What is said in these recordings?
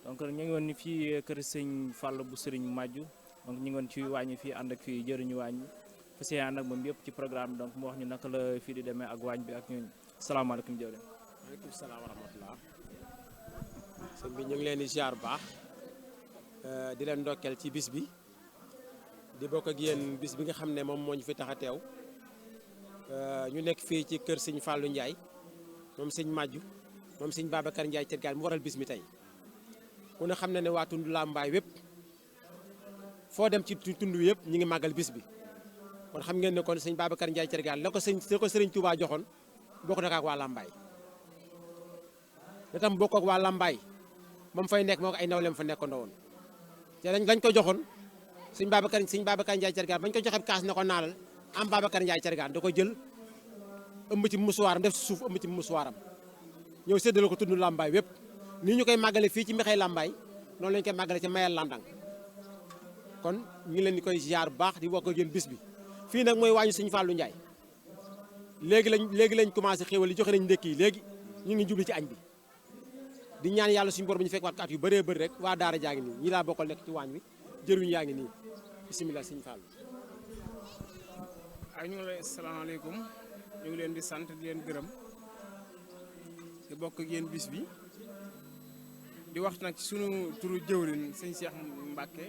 donc ñu ngi woon fii kër sëñ Fall bu sëriñ Madiou donc ñu ngi woon ci waañ fii ànd ak fii jëriñu waañ fa see ànd ak moom yëpp ci programme donc mu wax ñu naka la fii di demee ak waañ bi ak ñun salaamaaleykum jëwriñ. waaleykum salaam wa rahmatullah. sëñ bi ñu ngi leen di ziar bu baax di leen ndokkeel ci bis bi di bokk ak yéen bis bi nga xam ne moom moo ñu fi tax a teew ñu nekk fii ci kër sëñ Fallou Ndiaye moom sëñ Madiou moom sëñ Babacar Ndiaye Thiergane mu waral bis mi tey. ku ne xam na ne waa tund Lambaye wépp foo dem ci tund yëpp ñu ngi màggal bis bi kon xam ngeen ne kon sëñ Babacar Ndiaye Thiergane la ko sëriñ Touba joxoon bokk na ak waa Lambaye da tam bokk ak waa Lambaye ba mu fay nekk moo ko ay nawleem fa nekkandoo woon te lañ ko joxoon sëñ Babacar Ndiaye Thiergane bañ ko joxe kaas na ko naanal am Babacar Ndiaye Thiergane da ko jël ëmb ci musuwaaram def ci suuf ëmb ci musuwaaram ñëw séddale ko tund Lambaye wépp nii ñu koy màggale fii ci Mekhe Lambaye noonu lañu koy màggale ci Mayel Landang kon ñu ngi leen di koy ziar bu baax di bokk ak yéen bis bi fii nag mooy waañu sëñ Fallou Ndiaye léegi lañ commencé xéwal yi joxe nañ ndékki yi léegi ñu ngi jubli ci añ bi di ñaan yàlla suñu borom ñu fekk waat at yu bëree bëri rek waa daara jaa ngi nii ñi laa bokkal nekk ci waañ wi jëruñ yaa ngi nii bisimilah sëñ Fallou. ñu ngi lay asalaamaaleykum ñu ngi leen di sant di leen gërëm di bokk ak yéen bis bi di wax nag ci sunu turu jëwrin sëñ Cheikh Mbacke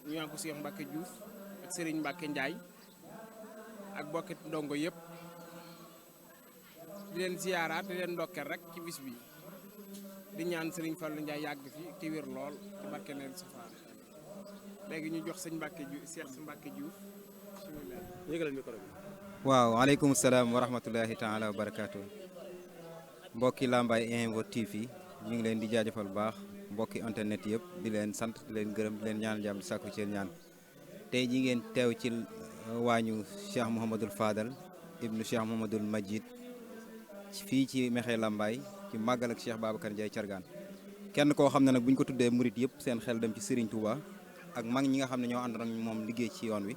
ñu naan ko Cheikh Mbacke Diouf ak Serigne Mbacke Ndiaye ak bokki ndongo yëpp di leen ziyaaraat di leen ndokkeel rek ci bis bi di ñaan Serigne Fallou Ndiaye yàgg fi te wér lool ci barke leen safar léegi ñu jox sëñ Mbacke Diouf Cheikh Mbacke Diouf bismillah yëgalal micro bi. waaw aleykum salaam wa rahmatullahi taala wa barakaatu mbokki Lambaye Info TV ñu ngi leen di jaajëfal bu baax mbokki internet yëpp di leen sant di leen gërëm di leen ñaan jàmm di sàkku ci ñaan tey ji ngeen teew ci waañu Cheikh Mouhamadul Fadal ibnu Cheikh Mouhamadul Majid fii ci Mekhe Lambaye ci màggal ak Cheikh Babacar Ndiaye Thiergane kenn koo xam ne nag bu ñu ko tuddee murit yëpp seen xel dem ci Serigne Touba ak mag ñi nga xam ne ñoo ànd ak moom liggéey ci yoon wi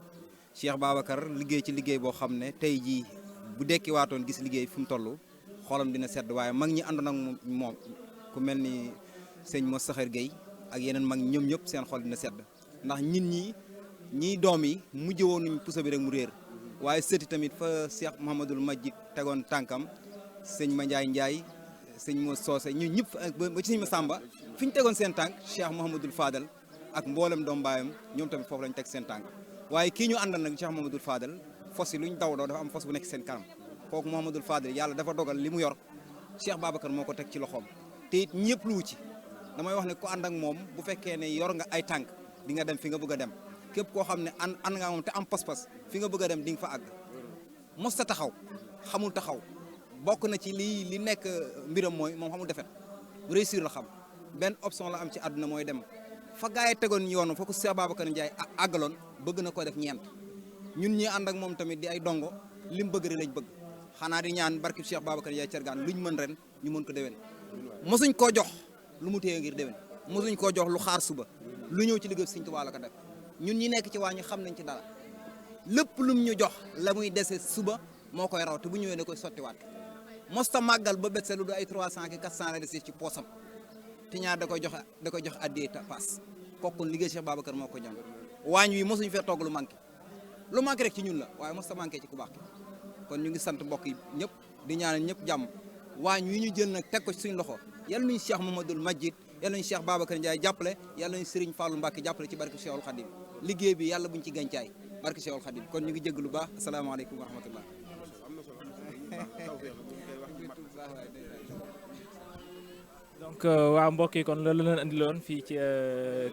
Cheikh Babacar liggéey ci liggéey boo xam ne tey jii bu dekki waatoon gis liggéey fi mu toll xolam dina sedd waaye mag ñi àndoon ak moom ku mel ni sëñ Moussa Sakhir Gueye ak yeneen mag ñoom ñëpp seen xol dina sedd ndax ñii doom yi mujj woon nañ puso bi rek mu réer waaye sëti tamit fa Cheikh Mouhamadul Majid tegoon tànkam sëñ Mandiaye Ndiaye sëñ Mo Soose ñu ñëpp ba ci sëñ Ma Samba fi ñu tegoon seen tànk Cheikh Mouhamadul Fadal ak mboolem doom baayam ñoom tamit foofu lañ teg seen tànk waaye kii ñu àndal nag Cheikh Mouhamadul Fadal fos yi lu ñu daw dafa am fos bu nekk seen kanam kooku Mouhamadul Fadal yàlla dafa dogal li mu yor Cheikh Babacar moo ko teg ci loxoom te it ñëpp lu ci damay wax ne ku ànd ak moom bu fekkee ne yor nga ay tànk di nga dem fi nga bëgg a dem képp koo xam ne ànd nga moom te am pas-pas fi nga bëgg a dem di nga fa àgg mos ta taxaw xamul taxaw bokk na ci li nekk mbiram mooy moom xamul defet réussir la xam benn option la am ci àdduna mooy dem fa gaa yi tegoon yoonu fa ko Cheikh Babacar Ndiaye àggaloon bëgg na ko def ñeent ñun ñi ànd ak moom tamit di ay dongo lim bëgg rek lañ bëgg xanaa di ñaan barkib Cheikh Babacar Ndiaye Thiergane luñ mën ren ñu mën ko déwén mosuñ koo jox lu mu téye ngir déwén mosuñ koo jox lu xaar suba lu ñëw ci liggéey Sëriñ Tuubaa la ko def ñun ñi nekk ci waa ñu xam nañ ci dara lépp lum ñu jox la muy dese suba moo koy raw te bu ñëwee da koy sottiwaat mosta màggal ba bët lu du ay 300 ki 400 la dese ci poosam te ñaar da koy jox addiyee ta paas kooku liggéey Cheikh Babacar moo ko jàng waañ wi mosuñ fee togg lu manqué rek ci ñun la waaye mosta manqué ci ku baax kon ñu ngi sant mbokk yi ñëpp di ñaanal ñëpp jàmm waañ wi ñu jël nag teg ko ci suñu loxo yàlla nañu Cheikh Mamadou Majid yàlla nañu Cheikh Babacar Ndiaye jàppale yàlla nañu Serigne Fallou Mbacke jàppale ci barke Cheikhul Khadim liggéey bi yàlla buñ ci gàncaay barke Cheikhul Khadim kon ñu ngi jégg lu baax asalaamaaleykum wa rahmatullah donc waa mbokk yi kon loolu la leen andiloon fii ci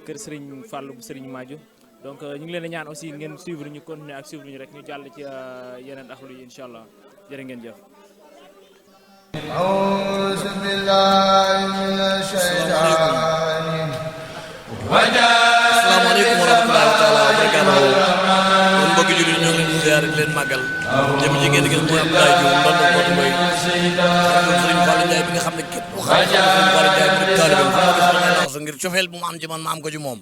kër Serigne Fallou bu Serigne Madiou donc ñu ngi leen di ñaan aussi ngeen suivre ñu continuer ak suivre ñu rek ñu jàll ci yeneen axlu yi incha allah jërë ngeen jëf. أعوذ بالله من الشيطان asalaamaaleykum wa rahmatullahi taala wa barakaatuh kon mbokki jullit ñoo ngi leen di ziar di leen màggal jëm ci ngeen gis mooy Abdoulaye Diouf ndox na kootu mooy Serigne Fallou Ndiaye bi nga xam ne képp ku xam Serigne Fallou Ndiaye bi taalibe ngir cofeel bu mu am ci man ma am ko ci moom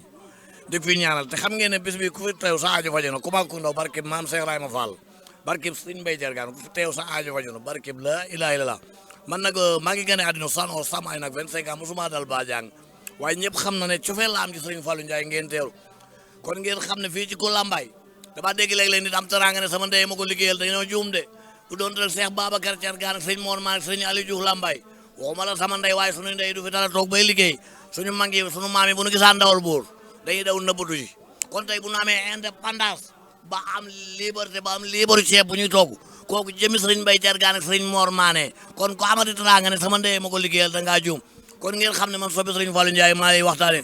di fi ñaanal te xam ngeen ne bis bi ku fi teew sa aajo faju na ku mag ku ndaw barkeb maam Cheikh Ibrahima Fall barkeb Serigne Mbaye Thiergane ku fi teew sa aajo faju na barkeb la ilaha illallah man nag maa ngi gane àddina sanoo samaay nag 25 ans mosuma dal ba jàng waaye ñëpp xam na ne cofeel la am ci Serigne Fallou Ndiaye ngeen teewlu kon ngeen xam ne fii ci ko Lambaye dama dégg léeg-léeg nit am teraanga ne sama ndey ma ko liggéeyal dañoo juum de bu doon rek Cheikh Babacar Thiergane ak sëñ Mor Maak sëñ Aliou Diouf Lambaye waxuma la sama ndey waaye suñu ndey du fi dara toog bay liggéey suñu mag yi suñu maam yi bu ñu gisaan ndawal buur dañuy daw nëbbatu ji kon tey bu ñu amee indépendance ba am liberté ba am libre ceeb bu ñuy togg kooku jëmi Serigne Mbaye Thiergane ak sëñ Mor Maane kon ko amati teraanga ne sama ndey ma ko liggéeyal da ngaa juum kon ngeen xam ne man sobi Serigne Fallou Ndiaye maa lay waxtaane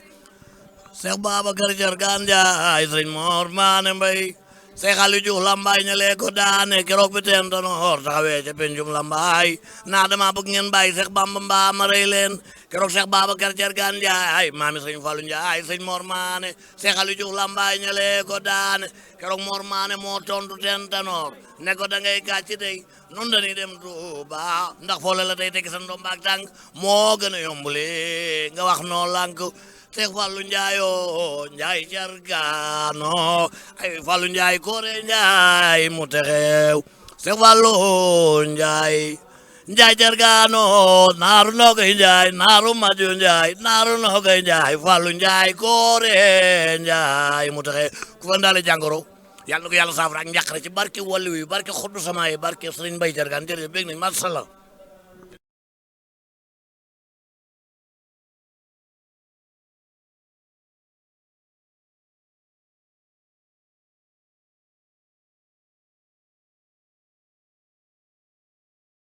Cheikh Babacar Thiergane Ndiaye Serigne Mor Maane Mbaye Cheikh Aliou Diouf Lambaye ñalee ko daane keroog bi teen tanoor taxawee ca pencum Lambaye naa dama bëgg ngeen bàyyi Cheikh Bamba mbaa ma rey leen keroog Cheikh Babacar Thiergane Ndiaye maami Serigne Fallou Ndiaye Serigne Mor Maane Cheikh Aliou Diouf Lambaye ñalee ko daane keroog Mor Maane moo tontu teen tanoor ne ko da ngay gàcc tey noonu dañuy dem Touba ndax foole la tey teg sa ndomba ak tànk moo gën a yombule nga wax noo lànk Cheikh Fallou Ndiaye Ndiaye Thiergane ay Fallou Ndiaye Kore Ndiaye mu texew Cheikh Fallou Ndiaye Thiergane naaru Nogay Ndiaye naaru Madiou Ndiaye naaru Nogay Ndiaye Fallou Ndiaye Kore Ndiaye mu texew ku fa ndaale jàngoro yàlla na ko yàlla saafara ak njàqare ci barke wàllu wi barke xuddu sama yi barke Serigne Mbaye Thiergane jërëjëf bég nañ mashallah